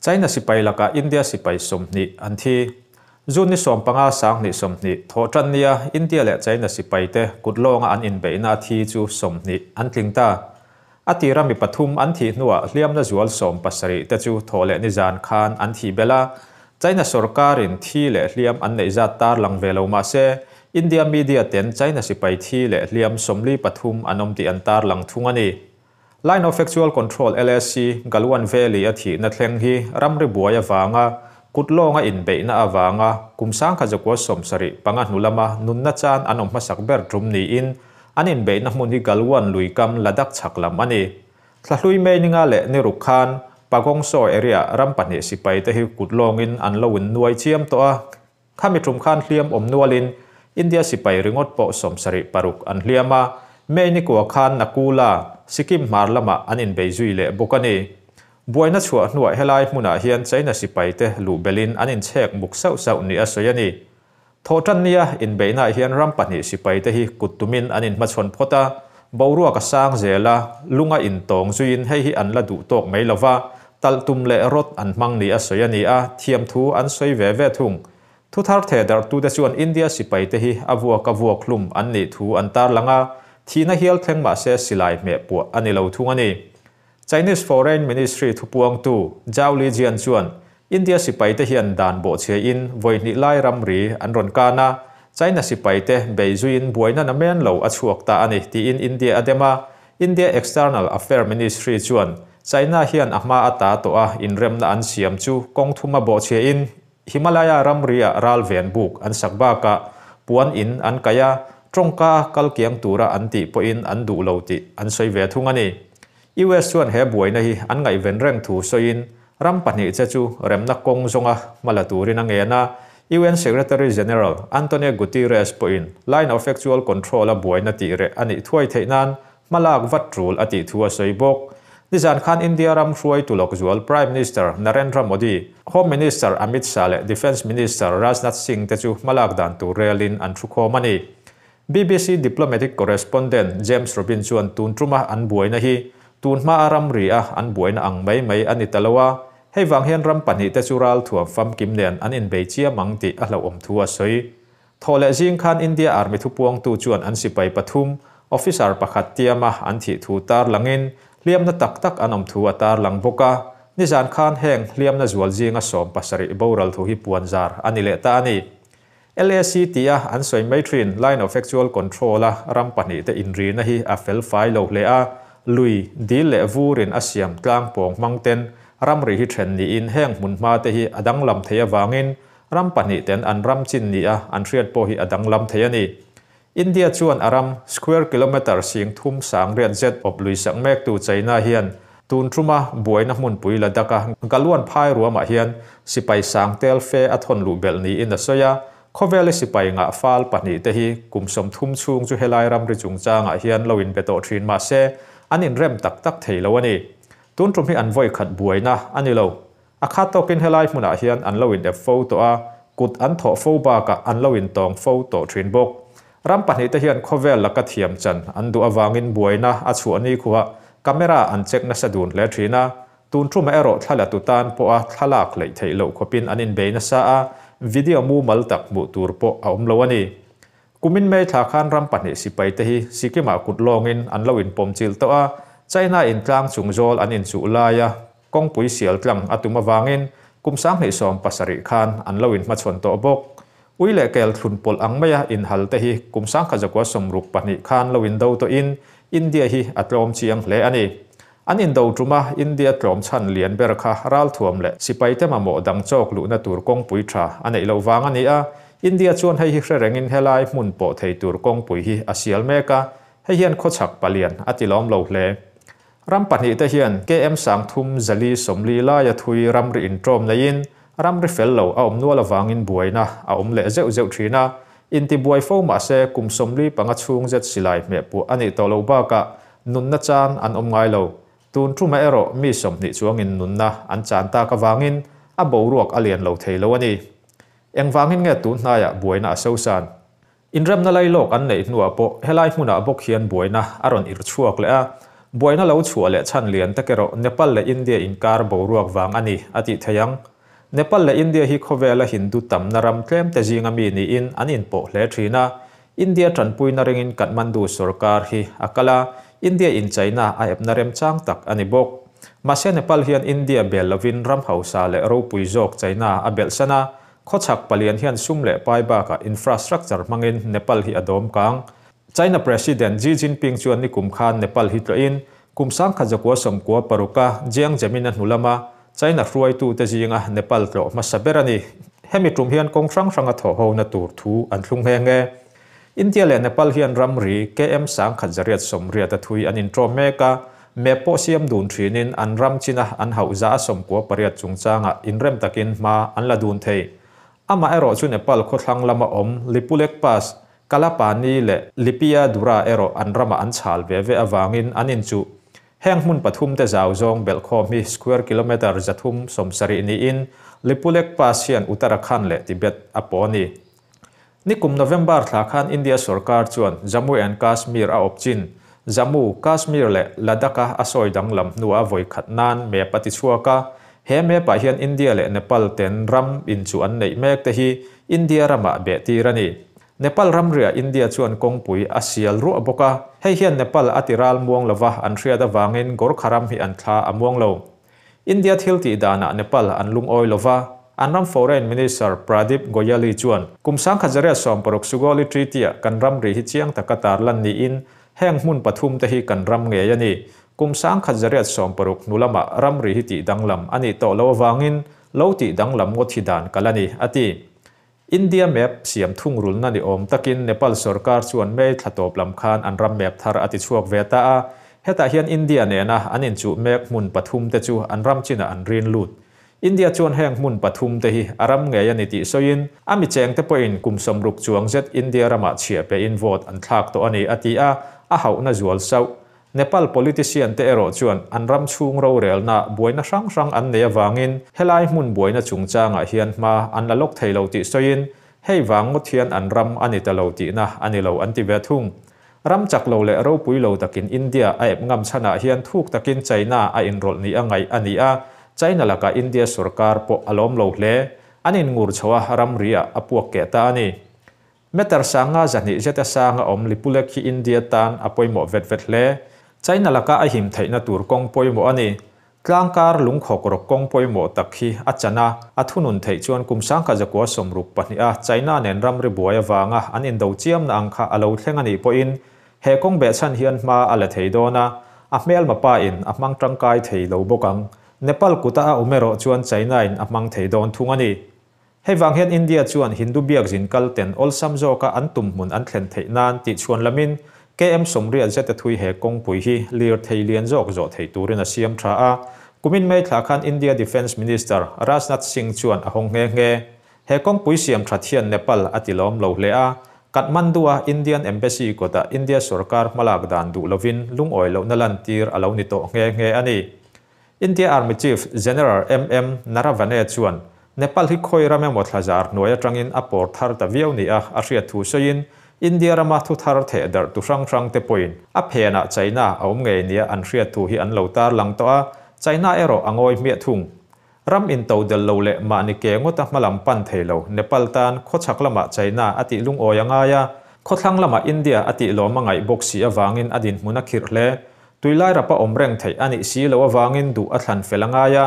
China sipai lakah India sipai 20 an thi. June ni 15 2020 Thawhtannia India leh China sipaite kut lawnga an inbeihna a thi chu 20 an tling ta. A tira mi pathum an thih hnuah hliamna zual 70 te chu thawhleh nizan khan an thih belh a. China sorkarin thi leh hliam an neih zat tarlang ve lo mah se, India media ten China sipai thi leh hliam 43 an awm tih an tarlang thung a ni. Line of Actual Control, LAC, Galwan Valley a thihna thleng hi ramri buai avanga kut lawnga inbeihna avanga kum 1975 hnu lama nunna chan an awm hmasak ber tum niin an inbeihna hmun hi Galwan luikam Ladakh chhak lam a ni. Thlahlui May ninga leh ni ruk khan Pangong Tso area ram pahnih sipai te hi kut lawngin an lo in nuai chiam tawh a. Khami tum khan hliam awm nualin India sipai ringawt pawh 76 an hliam a, May ni kua khan Nakula, Sikkim hmar lamah an inbei zui leh bawk a ni. Buaina chhuah hnuah helai hmunah hian China sipaite luh belhin an inchhek muk sauh sauh ni a sawi a ni. Thawhtannia inbeihnaah hian ram pahnih sipaite hi kut tumin an inhmachhawn phawt a, boruak a sang zel a, lunga intawng zuiin hei hi an la duh tawk mai lo va, talh tum leh rawt an hmang ni a sawi a ni a, thiamthu an sawi ve ve thung. Thu thar theh darhtute chuan India sipaite hi a vuak a vuak hlum an nih thu an tarlang a, thihna hial thleng mah se silai hmeh puah a ni lo thung a ni. Chinese Foreign Ministry thupuangtu Zhao Lijian chuan India sipaite hian dan bawhchhiain vawi hnih lai ramri an rawn kan a, China sipaite bei zuiin buaina na men lo a chhuak ta a ni tiin India a dem a. India External Affair Ministry chuan China hian a hma a ta tawh a inremna an siam chu kawng thuma bawhchhiain Himalaya ramri-ah ral ven buk an sak bakah puan in an kaih a, tawngka kal kiang tura an tih pawhin an duh lo tih an sawi ve thung a ni. US chuan he buaina hi an ngaihven reng thu sawiin ram pahnih che chu remna kawng zawnga hma la turin a ngen a, UN Secretary General Antonio Guterres pawhin Line of Actual Control-a buaina tih reh a nih thuai theih nan hma lak vat tul a tih thu a sawi bawk. Nizan khan India ram hruaitu lawk zual Prime Minister Narendra Modi, Home Minister Amit Shah leh Defence Minister Rajnath Singh te chu hma lak dan tur relin an thu khawm a ni. BBC diplomatic correspondent James Robin chuan tun tuma an buaina hi tun hmaa ramri a an buaina ang mai mai a ni ta lo a, hei vang hian ram pahnih te chu ralthuam famkim nen an inbei chiam ang tih a hlauhawm thu a sawi. Thaw leh zing khan India Army thupuangtu chuan an sipai pathum, officer pakhat tiama an thih thu tarlangin hliamna tak tak an awm thu a tarlang bawk a. Nizan khan heng hliamna zual zinga 70 boral thu hi puanzar a ni leh ta a ni. LAC tia an sawi mai thin Line of Actual Control-a ram pahnihte inrina hi a fel fai lo hle a, lui, dil leh vurin a siam tlang pawng hmang ten ramri hi then niin heng hmunhma te hi a danglam thei avangin ram pahnihten an ram chin nia an hriat pawh hi a danglam thei a ni. India chuan a ram square kilometre 30 sangriat zet awp lui sak mektu China hian tun tuma buaina hmunpui Ladakh-a Galwan phai ruamah hian sipai sang tel fe a thawn luh belh niin a sawi a, khawvela sipai ngah fal pahnih te hi kum 30 chhung chu helai ramri chungchangah hian lo inbe tawh thin mah se an inrem tak tak thei lo a ni. Tun tum hi an vawi khat buaina a ni lo. A khat tawkin helai hmunah hian an lo in ep fo tawh a, kut an thawh fo bakah an lo in tawng fo tawh thin bawk. Ram pahnih te hian khawvel laka thiam chan an duh avangin buaina a chhuah ni khuah camera an check nasa dun hle thin a, tun thuma erawh thla la tu tan pawha thlalak hleih theih loh khawpin an inbei nasa a, video mumal tak hmuh tur pawh a awm lo a ni. Kumin May thla khan ram pahnih sipai te hi Sikkim-ah kut lawngin an lo inpawm chilh tawh a, China in tlang chung zawl an inchuh laia kawngpui sial tlang a tum avangin kum 2070 khan an lo inhmachhawn tawh bawk. Ui leh kel thlun pawlh ang maia inhal te hi kum 1962 khan lo indo tawhin India hi a tlawm chiang hle a ni. An indo tuma India tlawm chhan lian ber kha ralthuam leh sipaite mamawh dang chawk luhna tur kawngpui tha a neih loh vang a ni a, India chuan hei hi hre rengin helai hmun pawh thei tur kawngpui hi a sial mek a, hei hian khawchhak palian a ti lawm lo hle. Ram pahnih te hian KM 3440 laia thui ramri inṭawm neiin ramri fel lo a awm nual avangin buaina a awm leh zeuh zeuh thin a, intibuai fo mah se kum 45 chhung zet silai hmeh puah a nih tawh loh bakah nunna chan an awm ngai lo. Tun thuma erawh mi 20 chuangin nunna an chan tak avangin a boruak a lian lo thei lo a ni. Engvangin nge tun hnaiah buaina a sosan? Inremna lai lawk an neih hnuah pawh helai hmunah bawk hian buaina a rawn irh chhuak leh a. Buaina lo chhuah leh chhan lian tak erawh Nepal leh India inkar boruak vang a ni a tih theih ang. Nepal leh India hi khawvela Hindu tamna ram tlemte zinga mi niin an inpawh hle thin a. India tanpuina ringin Kathmandu sorkar hi a kal a, India in China a epna remchang tak a ni bawk. Mahse Nepal hian India bel lovin ram hausa leh ropui zawk China a belhsan a, khawchhak palian hian sum leh pai bakah infrastructure hmangin Nepal hi a dawm kang. China President Xi Jinping chuan nikum khan Nepal hi tlawhin kum 1996-a Jiang Zemin-a hnu lama China hruaitute zinga Nepal tlawh hmasa ber a ni. Hemi tum hian kawng hrang hranga thawhhona tur thu an thlung nghe nghe. India leh Nepal hian ramri KM 1880 a thui an inṭawm mek a, map pawh siam dun ṭhinin an ram china an hauh za a 98 chungchangah inrem takin hma an la dun thei. Amaherawh chu Nepal khawthlang lama awm Lipulek Pass, Kalapani leh Lipia Dura erawh an ramah an chhal ve ve avangin an inchuh. Heng hmun pathumte zau zawng belhkhawm hi square kilometre 370 niin Lipulek Pass hian Uttarakhand leh Tibet a pawh a ni. Nikum November thla khan India sorkar chuan Jammu and Kashmir a awp chin, Jammu, Kashmir leh Ladakh-a a sawi danglam hnua vawi khat nan map a ti chhuak a. He map-ah hian India leh Nepal ten ram inchuh an neih mek te hi India ramah behtir a ni. Nepal ramriah India chuan kawngpui a sial ruah bawk a, hei hian Nepal a ti ral muang lova an hriat avangin Gorkha ram hi an thla a muang lo. India thil tih danah Nepal an lungawi lova, an ram Foreign Minister Pradeep Goyali chuan kum 1960 Sugoli Treaty-ah kan ramri hi chiang taka tarlan niin heng hmun pathum te hi kan ram ngei a ni. Kum 1960 hnu lamah ramri hi tih danglam a nih tawh loh avangin lo tih danglam ngawt hi dan kal a ni, a ti. India map siam thungrulna ni awm takin Nepal sorkar chuan May thla tawp lam khan an ram map thar a ti chhuak ve ta a, hetah hian India nena an inchuh mek hmun pathum te chu an ram chinah an rin lut. India chuan heng hmun pathum te hi a ram ngei a ni tih sawiin a mi chengte pawhin kum 60 chuang zet India ramah chhiah pehin vote an thlak tawh a ni a ti a, a hauhna zual sauh. Nepal politician te erawh chuan an ram chhung rorelna buaina hrang hrang an nei avangin helai hmun buaina chungchangah hian hma an la lawk thei lo tih sawiin hei vang ngawt hian an ram a ni ta lo tihna a ni lo an ti ve thung. Ram chak lo leh ropui lo takin India a ep ngam chhanah hian thuk takin China a inrawlh ni a ngaih a ni a, China lakah India sorkar pawh a lawm lo hle. An inngur chho a, ramri ah a puak keh ta a ni. Meter sanga 200 zeta sanga awm Lipulek hi India tan a pawimawh vet vet hle. China laka a him theihna tur kawng pawimawh a ni. Tlangkar lungkhawk rawk kawng pawimawh tak hi a chan a, a thunun theih chuan kum 1962 a China nen ramri buai avanga an indo chiamna ang kha a lo thleng a nih pawhin he kawng behchhan hian hma a la thei dawn a, a hmelma pa in a hmang tangkai thei lo bawk ang. Nepal kuta a awm erawh chuan China in a hmang thei dawn thung a ni. Hei vang hian India chuan Hindu biakzin kal ten awlsam zawka an tum hmun an thlen theih nan tih chhuan lamin KM 80 zeta thui he kawngpui hi lirthei lian zawk zawh theih turin a siam tha a. Kumin May thla khan India Defence Minister Rajnath Singh chuan a hawng nghe nghe. He kawngpui siam that hian Nepal a ti lawm lo hle a. Kathmandu-a Indian Embassy kawtah India sorkar hmalak dan duh lovin lungawi lohna lantir a lo ni tawh nghe nghe a ni. India Army Chief General MM Naravane chuan Nepal hi khawi ram emaw thlazar hnuai atangin a pawr thar ta viau ni a a hriat thu sawiin India rama thu thar theh darh tu hrang hrang te pawhin a phenah China a awm ngei nia an hriat thu hi an lo tarlang tawh a, China erawh a ngawi hmiah thung. Ram into del lo leh mahni ke ngawta hmalam pan thei lo Nepal tan khawchhak lamah China a tih lungawi a ngai a, khawthlang lamah India a tih lawm a ngaih bawk si avangin a dinhmun a khirh hle. Tuilai rapa awm reng theih a nih si loh avangin duh a thlan fel a ngai a,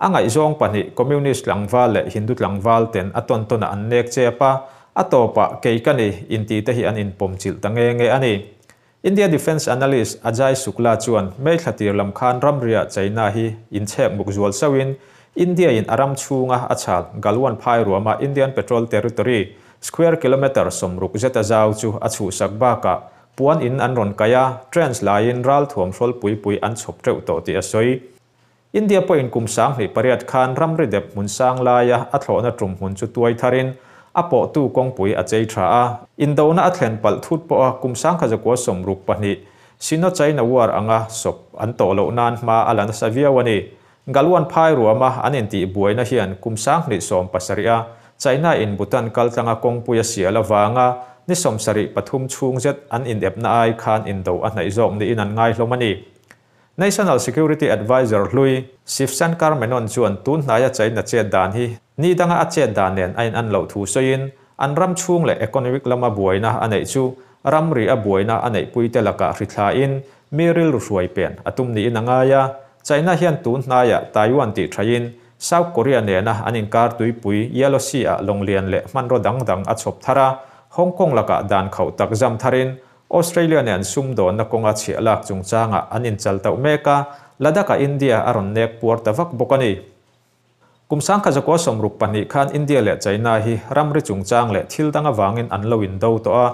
a ngaihzawng pahnih Communist tlangval leh Hindu tlangval ten a tawn tawnah an nek chep a, a tawpah kei ka ni inti te hi an inpawm chilh ta nge nge a ni. India Defence Analyst Ajay Shukla chuan May thla tir lam khan ramriah China hi inchhek muk zual sauhin India in a ram chhunga a chhal Galwan phai ruama Indian Petrol Territory square kilometre 60 zeta zau chu a chhuhsak bakah Puan in an rawn kai a, trench laiin ral thuam hrawl pui pui an chhawp teuh tawh tih a sawi. India pawhin kum 2008 khan ramri dep hmun sang laia a thlawhna tum hmun chu tuai tharin a pawhtu kawngpui a chei tha a. Indona a thlen palh thut pawha kum 1962 Sino-China War anga sawp an tawh loh nan hma a la nasa viau a ni. Galwan phai ruama an intih buaina hian kum 2017 a China in Bhutan kaltlanga kawngpui a sial avanga ni 73 chhung zet an inepna ai khan indo a hnaih zawk niin an ngai hlawm a ni. National Security Adviser hlui, Shivshankar Menon chuan tun hnaia China chet dan hi ni danga a chet dan nen a inan loh thu sawiin, an ram chhung leh economic lama buaina a neih chu ramri a buaina a neihpuite lakah hrithlain mi rilru hruai pen a tum niin a ngai a. China hian tun hnaiah Taiwan tih thain South Korea nena an inkar tuipui Yellow Sea-ah lawnglian leh hmanraw dang dang a chhawp thar a, Hong Kong lakah dan khauh tak zam tharin Australia nen sumdawnna kawnga chhiah lak chungchangah an inchal tauh mek a, Ladakh-ah India a rawn nek puar ta vak bawk a ni. Kum 1962 khan India leh China hi ramri chungchang leh thil dang avangin an lo indo tawh a,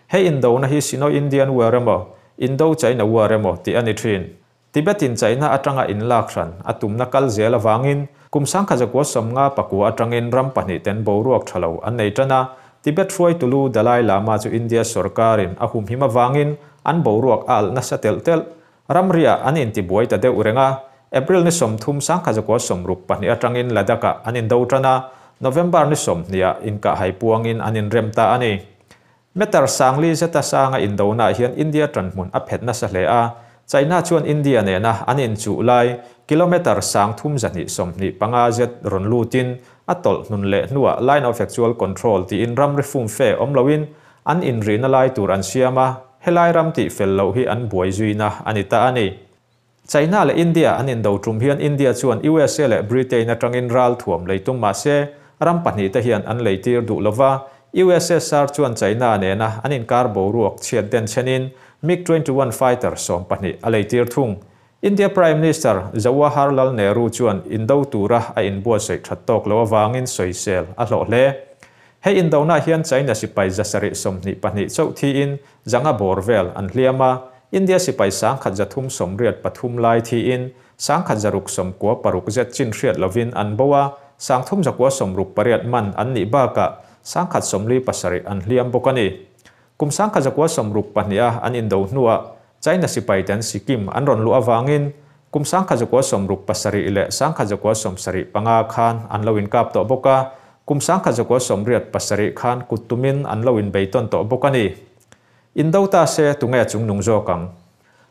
he indona hi Sino-Indian War emaw, Indo-China War emaw tih a ni thin. Tibet-in China atanga inlak hran a tumna kal zel avangin kum 1959 atangin ram pahnihten boruak tha lo an nei tan a, Tibet hruaitu lu Dalai Lama chu India sorkarin a humhim avangin an boruak a alh nasa telh telh. Ramriah an intibuai ta deuh reng a, April ni 30 1962 atangin Ladakh-ah an indo tan a, November ni 20 ah inkahhai puangin an inrem ta a ni. Meter sangli zeta sanga indonaah hian India ṭanhmun a phet nasa hle a, China chuan India nena an inchuh lai kilometre 3225 zet rawn lutin a tawlh hnun leh hnuah Line of Actual Control tiin ramri fumfe awm loin an inrihna lai tur an siam a, helai ram tihfel loh hi an buai zuina a ni ta a ni. China leh India an indo tum hian India chuan usa leh Britain atangin ral thuam lei tum mah se, ram pahnihte hian an leitir duh lova, USSR chuan China nena an inkar boruak chhiat den chenin MiG 21 fighter 12 a leitir thung. India Prime Minister Jawaharlal Nehru chuan indo tura a inbuatsaih that tawk lo avangin sawisel a hlawh hle. Hei indona hian China sipai 722 chauh thiin zanga bawr vel an hliam a, India sipai 1383 lai thiin 1696 zet chin hriat lovin an bo a, 3968 man an nih bakah 1047 an hliam bawk a ni. Kum 1962 a an indo hnuah China sipai ten Sikkim an rawn luh avangin kum 1967 leh 1975 khan an lo inkap tawh bawk a, kum 1987 khan kut tumin an lo inbeiton tawh bawk a ni. Indo ta se tunge chung nung zawk ang.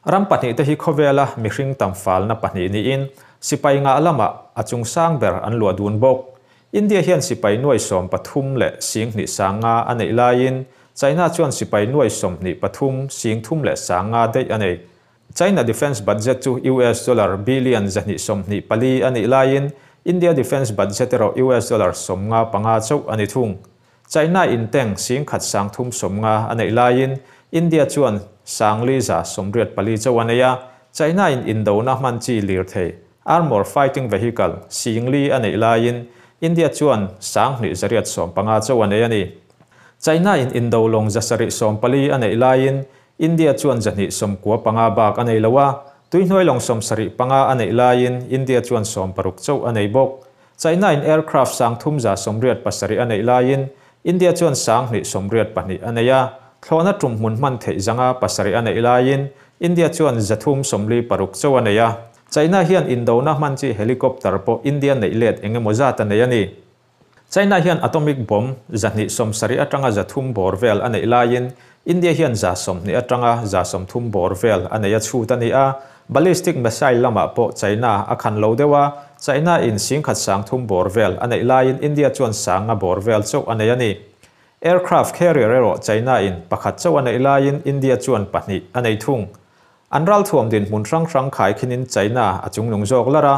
Ram pahnih te hi khawvela mihring tam falna pahnih niin sipai ngah lamah a chung sang ber an luah dun bawk. India hian sipai nuai 13 leh 2500 a neih laiin China chuan sipai nuai 23 10 leh 500 daih a nei. China defense budget chu US dollar billion 124 a nih laiin India defense budget erawh US dollar 55 chauh a ni thung. China in tank 1350 a neih laiin India chuan 4184 chauh a nei a, China in indona hman chi lir thei armor fighting vehicle 4000 a neih laiin India chuan 2815 chauh a nei a ni. China in indo lawng 740 a neih laiin India chuan 295 bak a nei lo a, tuihnuai lawng 75 a neih laiin India chuan 60 chauh a nei bawk. China in aircraft 3387 a neih laiin India chuan 282 a nei a, thlawhna tum hmun hman theih zanga pasarih a neih laiin India chuan 346 chauh a nei a. China hian indona hman chi helicopter pawh India neih let engemaw zat a nei a ni. China hian atomic bomb 270 atanga 300 bawr vel a neih laiin India hian 120 atanga 130 bawr vel a nei a chhut a ni a, ballistic missile lamah pawh China a khan lo deuh a, China in 1300 bawr vel a neih laiin India chuan 500 bawr vel chauh a nei a ni. Aircraft carrier erawh China in pakhat chauh a neih laiin India chuan pahnih a nei thung. An ral thuam din hmun hrang hrang khai khinin China a chungnung zawk lar a,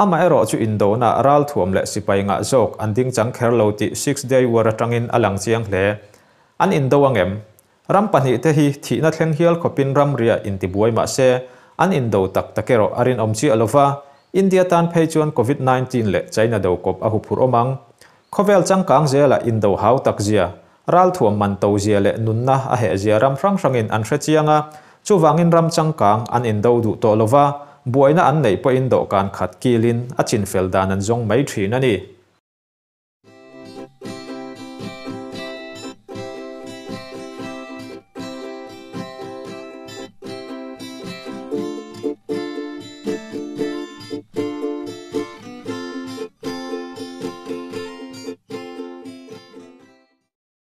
ama erawh chu indona ral thuam leh sipai ngah zawk an ding chang kher lo tih Six Day War atangin a lang chiang hle. An indo angem? Ram pahnih te hi thihna thleng hial khawpin ramria intibuai mah se, an indo tak tak erawh a rinawm chiah lova, India tan phei chuan Covid-19 leh China do kawp a huphurh awm ang. Khawvel changkang zela indo hau tak zia, ral thuam man to zia leh nunna a heh zia ram hrang hrangin an hre chiang a, chuvangin ram changkang an indo duh tawh lova, buaina an neih pawhin dawhkan khat kilin a chinfel dan an zawng mai thin a ni.